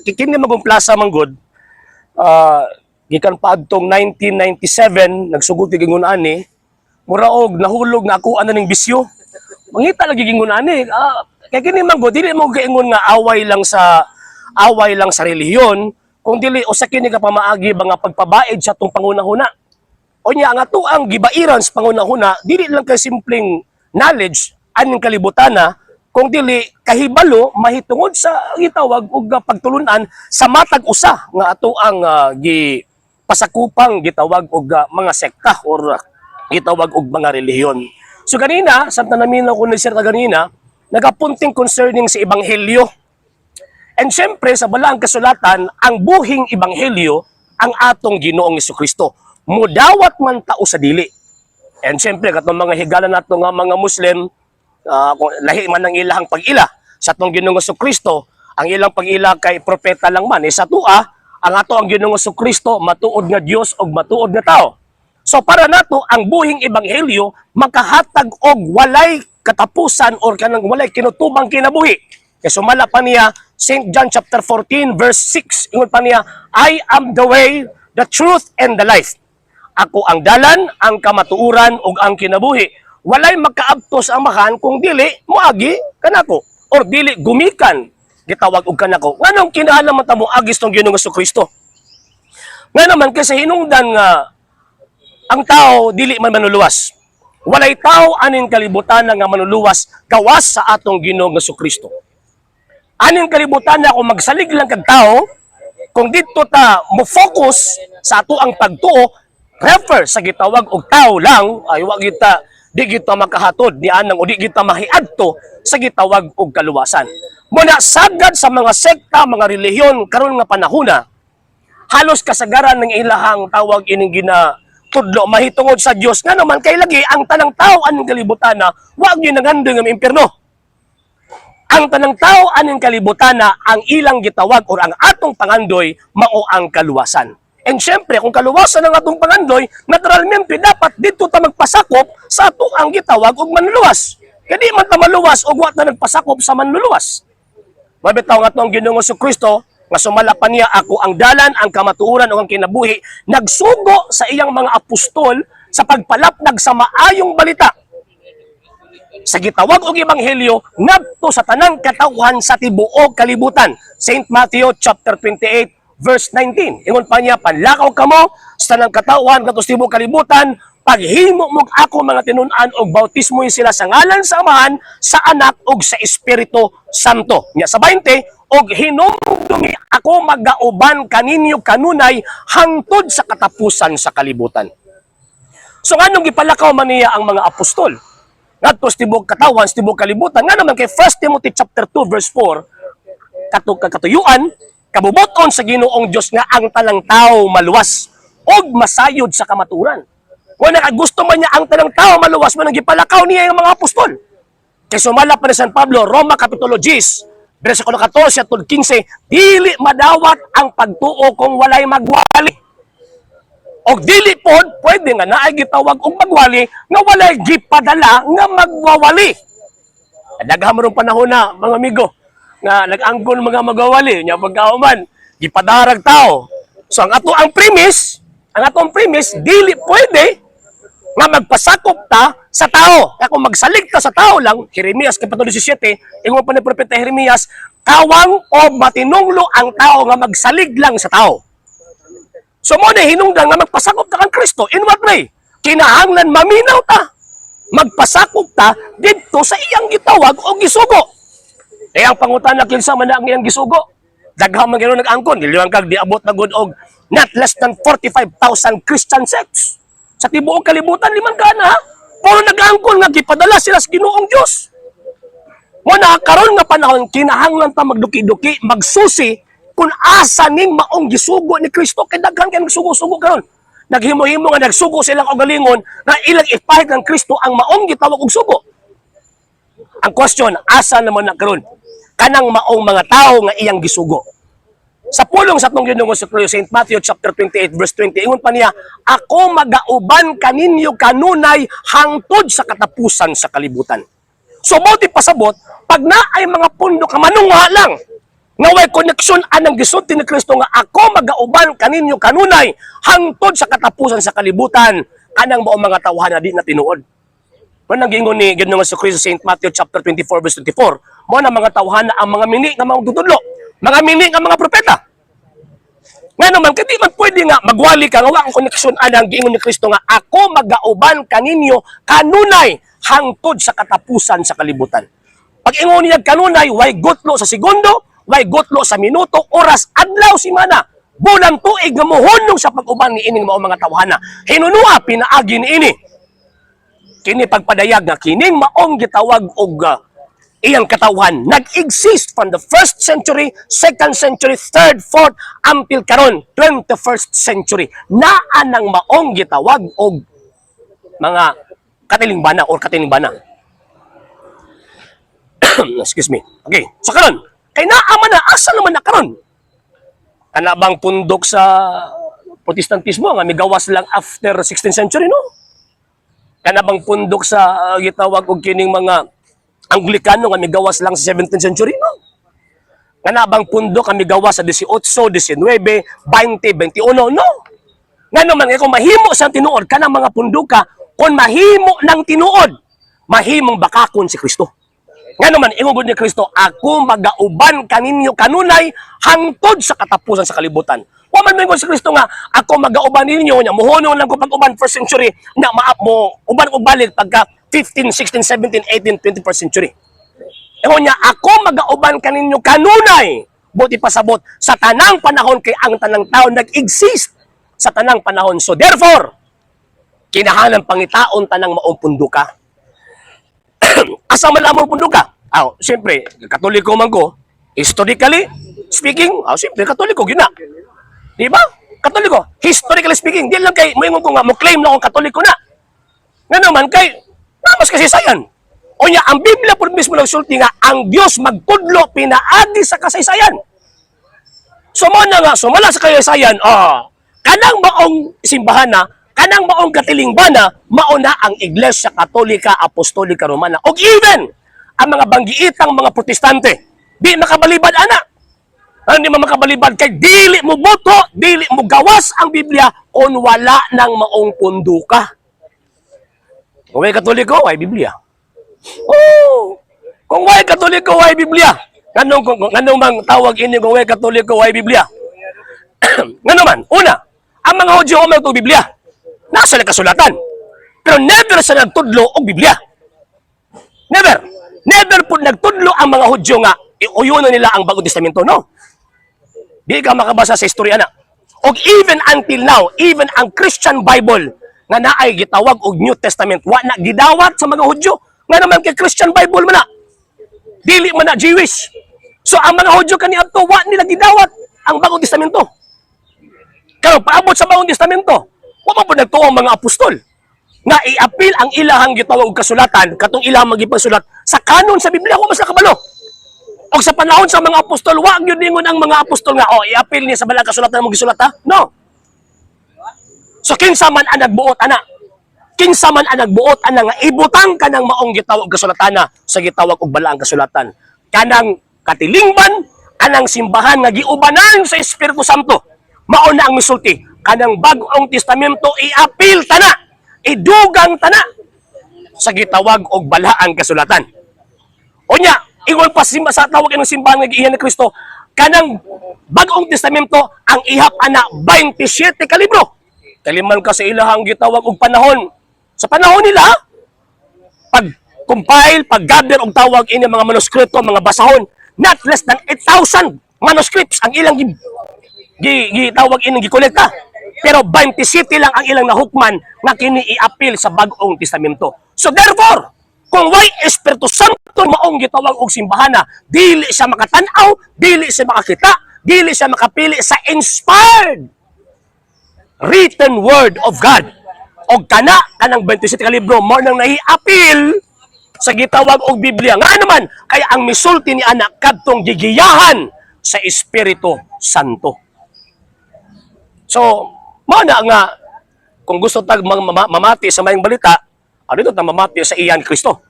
Kini magong plaza manggod, gikan pa adtong 1997 nagsugod kay gingon ani, mura og nahulog nga ako ana ning bisyo. Mangita lagi gingon ani. Kay kini manggod dili mo gaingon nga away lang sa relihiyon, kung dili usa kini ka pamaagi ba nga pagpabaid sa atong pangunahuna. Unya ang ato ang gibairan sa pangunahuna dili lang kay simpleng knowledge aning kalibutana, kung dili kahibalo mahitungod sa gitawag og pagtulunan sa matag usa nga ato ang gi pasakupang gitawag og mga sekta or gitawag og mga relihiyon. So ganina, samtang naminaw ko ni sir kaganina, nagapunting concerning sa ebanghelyo. And syempre, sa balaang kasulatan, ang buhing ebanghelyo ang atong Ginoong Kristo. Mudawat man tao sa dili. And syempre, katong mga higala nato nga mga Muslim, kung lahi man ang ilahang pag-ila sa atong Ginoong Kristo, ang ilang pag-ila kay propeta lang man. Eh, sa tua, ang ato ang Ginoong Kristo matuod nga Dios og matuod nga tao. So para nato ang buhing ebanghelyo makahatag og walay katapusan or kanang walay kinutubang kinabuhi. Kay sumala pa niya St. John chapter 14 verse 6, ingon pa niya, "I am the way, the truth and the life." Ako ang dalan, ang kamatuoran ug ang kinabuhi. Walay makaabto sa Amahan kung dili moagi kanako or dili gumikan gitawag og kanako. Nganong kinahanglan man ta moagi sa Ginoong Kristo? Nga naman kay sa hinungdan nga ang tao dili man manuluwas. Walay tao aning kalibutan nga manuluwas gawas sa atong Ginoong Kristo. Aning kalibutan na kung magsalig lang kag tao, kung didto ta mo focus sa ato ang pagtuo, refer sa gitawag og tao lang, ay wa kita di kita makahatod ni anang o di kita mahiadto sa gitawag og kaluwasan. Muna sagad sa mga sekta, mga relihiyon karon nga panahona, halos kasagaran ng ilahang tawag ining gina tudlo mahitungod sa Dios, nga naman kay lagi ang tanang tao aning kalibutan na wa gyud nangandoy nga impierno. Ang tanang tao aning kalibutan na ang ilang gitawag or ang atong pangandoy mao ang kaluwasan. And syempre, kung kaluwasan ang atong pangandoy, naturalmente dapat dito ta magpasakop sa ato ang gitawag og manluluwas. Kaya di man ta maluwas og wa ta nagpasakop sa manluluwas. Mabitaw nga atong Ginoong Kristo nga sumala pa niya, "Ako ang dalan, ang kamatuoran ug ang kinabuhi," nagsugo sa iyang mga apostol sa pagpalapnag sa maayong balita sa gitawag og ebanghelyo ngadto sa tanang katawhan sa tibuok kalibutan. St. Matthew chapter 28 verse 19. Ingon pa niya, "Panlakaw kamo sa tanang katawhan ngadto sa tibuok kalibutan, paghimo mo ako mga tinun-an og bautismo sila sa ngalan sa Amahan, sa Anak ug sa Espiritu Santo." Nya sa 20, "Og hinumdumi ako magauban kaninyo kanunay hangtod sa katapusan sa kalibutan." So nganong gipalakaw man niya ang mga apostol ngadto sa tibuok katawan, sa tibuok kalibutan? Nga naman kay 1 Timothy chapter 2 verse 4, katuyuan, kabubuton sa Ginoong Dios nga ang tanang tao maluwas og masayod sa kamatuoran. Kung gusto man niya ang tanang tao maluwas man ang gipalakaw niya ang mga apostol. Kay sumala pa ni San Pablo, Roma Kapitulo 10, versikulo 14 at 15, dili madawat ang pagtuo kung walay magwali. Og dili pod pwede nga naay gitawag og magwali nga walay gipadala nga magwawali. Daghan man rong panahon na, mga amigo, nga nag-angkon mga magwawali nya pagkauman gipadarag tao. So ang atong premise, dili pwede nga magpasakop ta sa tao. Kaya kung magsalig ta sa tao lang, Jeremias Kapitulo 17, ingon pa ni Propeta Jeremias, kawang o matinunglo ang tao nga magsalig lang sa tao. So mo na hinungdan nga magpasakop ta kang Kristo. In what way? Kinahanglan maminaw ta. Magpasakop ta didto sa iyang gitawag o gisugo. Eh ang pangutana, kinsa man na ang iyang gisugo? Daghan man gano'n nag-angkon. Dili kag diabot na gud og not less than 45,000 Christian sects. Sa tibuok kalibutan, liman ka na ha? Puro nag-angkon nga gipadala sila sa Ginoong Dios. Mo na karon nga panahon kinahanglan ta magduki-duki, magsusi kung asa ning maong gisugo ni Kristo, kay daghan kay nagsugo-sugo karon. Naghimo-himo nga nagsugo silang kaugalingon nga ilang ipahit ng Kristo ang maong gitawag og sugo. Ang question, asa naman na karon kanang maong mga tao nga iyang gisugo? Sa pulong sa atong Ginoong sa Kristo, St. Matthew chapter 28 verse 20, ingon pa niya, "Ako magauban kaninyo kanunay hangtod sa katapusan sa kalibutan." So mo di pasabot, pag naay mga pundo ka manungha lang, Nga way koneksyon anang gisulti ni Kristo nga "Ako magauban kaninyo kanunay hangtod sa katapusan sa kalibutan," kanang mao mga tawhana di na tinuod. Mao nang giingon ni Ginoong Kristo sa St. Matthew chapter 24 verse 24, mao na mga tawhana ang mga mini nga mga tutudlo, mga mini nga mga propeta. Nga naman, kay di man pwede nga magwali ka nga wa ang koneksyon anang giingon ni Kristo nga "Ako magauban kaninyo kanunay hangtod sa katapusan sa kalibutan." Pag ingon niya kanunay, way gutlo sa segundo, way gutlo sa minuto, oras, adlaw, simana, bulan, tuig nga mohunong sa pag-uban ni ining mao mga tawhana. Hinunua pinaagi ni ini. Kini pagpadayag nga kining maong gitawag og iyang katawhan nag-exist from the first century, second century, third, fourth, until karon 21st century. Naa nang maong gitawag og mga katilingbana or katilingbana. Excuse me. Okay. So karon, kay naa man na, asa naman na karon? Kana bang pundok sa Protestantismo nga migawas lang after 16th century, no? Kana bang pundok sa gitawag og kining mga Anglikano nga migawas lang sa 17th century, no? Kana bang pundok nga migawas sa 18, 19, 20, 21, no? Ngano man kung mahimo sa tinuod kanang mga punduka, kung mahimo ng tinuod, mahimong bakakon si Kristo. Ngano man ingon gud ni Kristo, "Ako magauban kaninyo kanunay hangtod sa katapusan sa kalibutan." Wa man moingon si Kristo nga "Ako magauban ninyo," nya muhunong lang ko pag-uban first century na maap mo uban og balik pagka 15, 16, 17, 18, 21st century. Ingon niya, "Ako magauban kaninyo kanunay." Buot ipasabot sa tanang panahon, kay ang tanang tao nag-exist sa tanang panahon. So therefore, kinahanglan pangitaon tanang maong punduka. Asa man among punduka? Ah, siyempre, Katoliko man ko. Historically speaking, ah, siyempre, Katoliko, gina. Di ba? Katoliko. Historically speaking, di lang kay, moingon ko nga, mo claim na akong Katoliko na. Nga naman, kay, namas kasi sayan. O niya, ang Biblia po mismo nagsulti nga, ang Diyos magtudlo, pinaagi sa kasaysayan. So mo na nga, sumala sa kasaysayan, ah, kanang maong simbahan na, kanang maong katilingbana, mao na ang Iglesia Katolika Apostolika Romana. Og even, ang mga banggiitang mga Protestante, di makabalibad ana. Ano, di man makabalibad kay dili mo boto, dili mo gawas ang Biblia kung wala ng maong punduka. Kung may Katoliko, way Biblia. Oh, kung way Katoliko, way Biblia. Nganong mang tawag ini kung way Katoliko, way Biblia? Ngano man, una, ang mga Hudyo may Biblia. Nasa na kasulatan. Pero never sa nagtudlo og Biblia. Never. Never po nagtudlo ang mga Hudyo nga iuyono nila ang Bagong Testamento, no? Di ka makabasa sa istorya na. Og even until now, even ang Christian Bible nga naay gitawag og New Testament, wa na gidawat sa mga Hudyo. Nga naman kay Christian Bible man na. Dili man na Jewish. So ang mga Hudyo kaniadto wa nila gidawat ang Bagong Testamento. Karon paabot sa Bagong Testamento, wa man po nagtuo ang mga apostol nga i-apil ang ilahang gitawag og kasulatan, katong ilahang magipagsulat sa kanon sa Biblia, wa mas nakabalo. Og sa panahon sa mga apostol, wa gyud ningon ang mga apostol nga, "Oh, i-apil niya sa balang kasulatan mo gisulat," ha? No. So kinsa man ang nagbuot ana? Kinsa man ang nagbuot ana nga ibutang kanang maong gitawag kasulatan sa gitawag og balaang kasulatan? Kanang katilingban, kanang simbahan nga giubanan sa Espiritu Santo. Mao na ang misulti kanang Bag-ong Testamento iapil tana, idugang tana sa gitawag og balaang kasulatan. Unya, ingon pa sa tawag ng simbahan nga giiyan ni Kristo, kanang Bagong Testamento ang ihap ana 27 ka libro. Kaliman ka sa ilahang gitawag og panahon. Sa panahon nila, pag compile, pag gather og tawag ini mga manuskripto, mga basahon, not less than 8,000 manuscripts ang ilang gi tawag ining gikolekta. Pero 27 lang ang ilang nahukman nga kini iapil sa Bagong Testamento. So therefore, kung way Espiritu Santo maong gitawag og simbahana, dili siya makatan-aw, dili siya makakita, dili siya makapili sa inspired written word of God. Og kana kanang 27 ka libro mo nang nahiapil sa gitawag og Biblia. Nga naman kaya ang misulti ni anak kadtong gigiyahan sa Espiritu Santo. So, mao na nga kung gusto tag mamati sa mayong balita, ah, dito ta mamati sa iyan Kristo.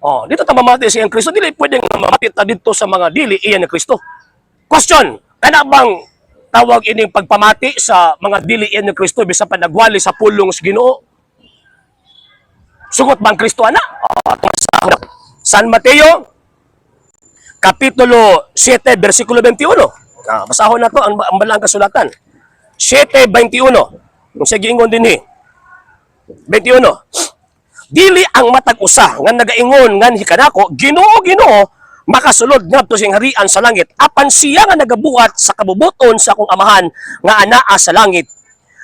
Oh, dito ta mamati sa iyan Kristo, dili pwede nga mamati ta dito sa mga dili iyan ni Kristo. Question, kana bang tawag ining pagpamati sa mga dili ni Kristo bisan pa nagwali sa pulong sa Ginoo? Sugot bang Kristo ana? Oh, atong sa San Mateo Kapitulo 7 versikulo 21. Ah, basahon na to ang balaang kasulatan. 7:21. Kung sa giingon dinhi. 21. Dili ang matag usa nga nagaingon nganhi kanako, "Ginoo, Ginoo," makasulod ngadto sa harian sa langit, apan siya nga nagabuhat sa kabubuton sa akong Amahan nga anaa sa langit.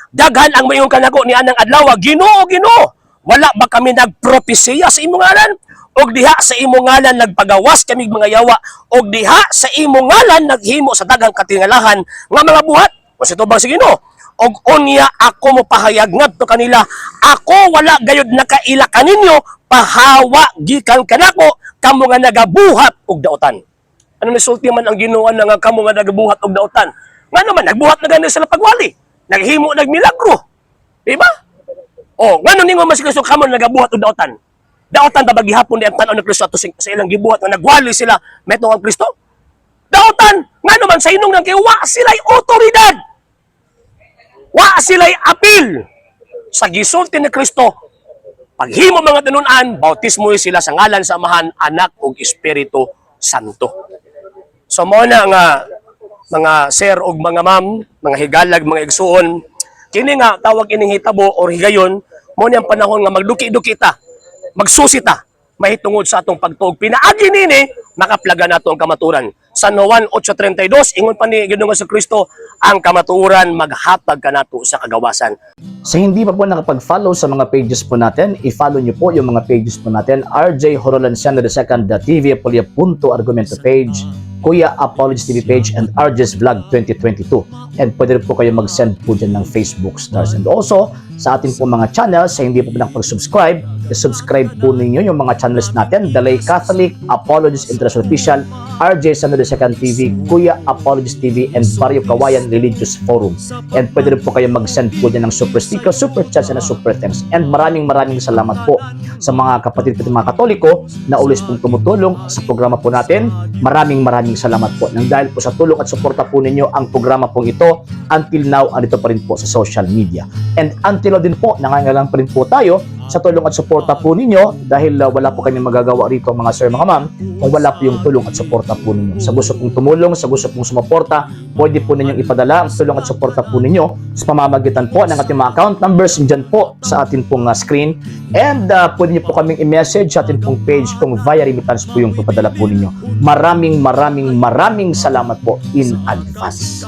Daghan ang moingon kanako ni anang adlaw, "Ginoo, Ginoo, wala ba kami nagpropesiya sa imong ngalan? Og diha sa imong ngalan nagpagawas kami mga yawa, og diha sa imong ngalan naghimo sa daghang katingalahan nga mga buhat?" O sa tubang sa Ginoo, og unya ako mo pahayag ngadto kanila, "Ako wala gayud nakaila kaninyo, pahawa gikan kanako, kamo nga nagabuhat og dautan." Ano nisulti man ang Ginoo na nga kamo nga nagabuhat og dautan? Nga naman nagbuhat na gani sila pagwali. Naghimo nagmilagro. Di ba? Oh, ngano ningon man si Kristo kamo nagabuhat og dautan? Dautan ba gihapon di ang tan-aw ni Kristo ato sa ilang gibuhat nga nagwali sila metong ang Kristo? Dautan, ngano man sa inong nang kay wa sila'y otoridad. Wa sila'y apil. Sa gisulti ni Kristo, paghimo mga tinunan, bautismo sila sa ngalan sa Amahan, Anak ug Espiritu Santo. So mo na nga mga sir ug mga ma'am, mga higalag, mga igsuon, kini nga tawag ining hitabo or higayon, mo ni ang panahon nga magduki-duki ta, magsusi ta, mahitungod sa atong pagtuog. Pinaagi nini, makaplaga nato ang kamaturan. San Juan 8:32, ingon pa ni Ginoong Kristo, ang kamatuoran maghatag kanato sa kagawasan. Sa hindi pa po nakapag-follow sa mga pages po natin, i-follow nyo po yung mga pages po natin. RJ Horolenciano II, TV Apolia Punto Argumento page, Kuya Apologies TV page, and RJ's Vlog 2022. And pwede rin po kayo mag-send po dyan ng Facebook stars. And also, sa ating po mga channels, sa hindi po nakapag-subscribe, i-subscribe po ninyo yung mga channels natin. Dalay Catholic, Apologies International Official, RJ Sano II TV, Kuya Apologies TV, and Barrio Kawayan Religious Forum. And pwede rin po kayo mag-send po dyan ng super sticker, super chats, and super thanks. And maraming maraming salamat po sa mga kapatid ko mga Katoliko na always pong tumutulong sa programa po natin. Maraming maraming salamat po. Nang dahil po sa tulong at suporta po ninyo ang programa pong ito, until now, andito pa rin po sa social media. And until now din po, nangangailangan pa rin po tayo sa tulong at suporta po ninyo dahil wala po kami magagawa rito, mga sir, mga ma'am, kung wala po yung tulong at suporta po ninyo. Sa gusto pong tumulong, sa gusto pong sumuporta, pwede po ninyong ipadala ang tulong at suporta po ninyo sa pamamagitan po ng ating mga account numbers dyan po sa atin pong screen. And pwede niyo po kaming i-message sa atin pong page kung via remittance po yung papadala po ninyo. Maraming maraming maraming salamat po in advance.